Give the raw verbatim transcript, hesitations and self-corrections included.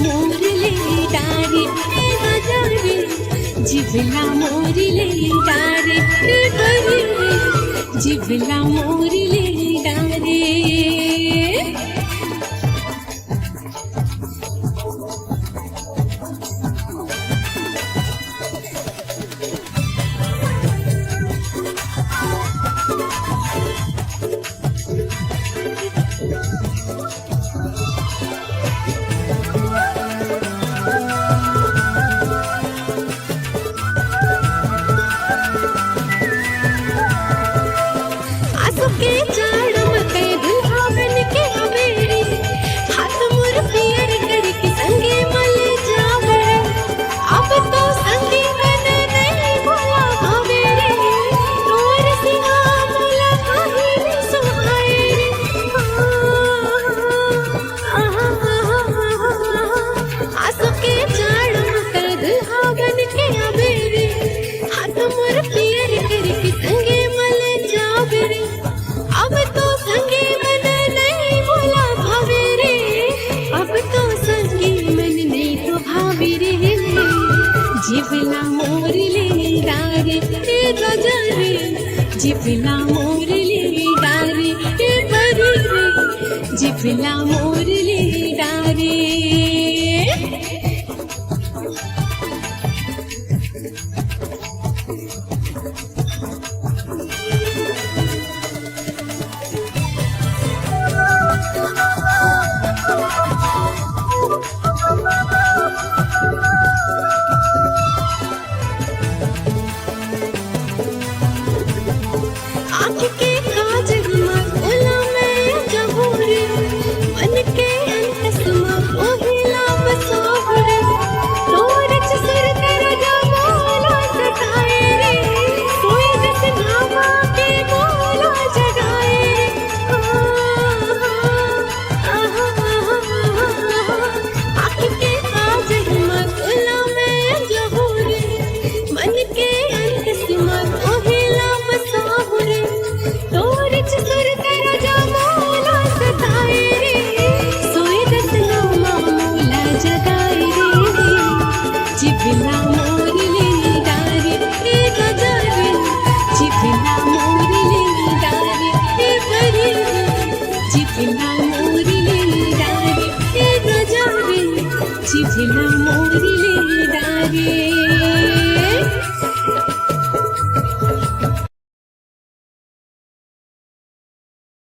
मोर ले डारे, ए राजा रे, जिभला मोर ले डारे, ए परी रे, जिभला मोर ले डारे। आसो के जाड़ म कई दुल्हा बन के आवे रे, हाथ मोर पियर करके संगे मले जावे रे। अब तो संगी मन नहीं बोला भावे रे, तोर सिंहा मोला काहे नहीं सुहाए रे। आ, आ, आ, आ, आ, आ, आसो के जाड़ म कई दुल्हा बन के आवे रे, हाथ मोर पियर करके संगे मले जावे रे। अब तो संगी मन नहीं बोला भावे रे, अब तो संगी मन नहीं तो भावे रे। जिभला मोर ले डारे, ए राजा रे, जिभला मोर ले डारे, ए परी रे, जिभला मोर ले डारे। आँख के काजर म ओला मैं जहूँ रे, मन के अंतस म ओहिला बसाहूँ रे। तोर च सुर कर जब मोला सताए रे, सोई दस नामा के मोला जगाए रे। आ, आ, आ, आ, आ, आँख के काजर म ओला मैं जहूँ रे, मन के अंतस म ओहिला बसाहूँ रे। तोर च सुर कर जब मोला सताए रे, सोए दस नामा मोला जगाए रे। जिभला मोर ले डारे, ए राजा रे, जिभला मोर ले डारे, ए परी रे, जिभला मोर ले डारे, ए राजा रे, जिभला मोर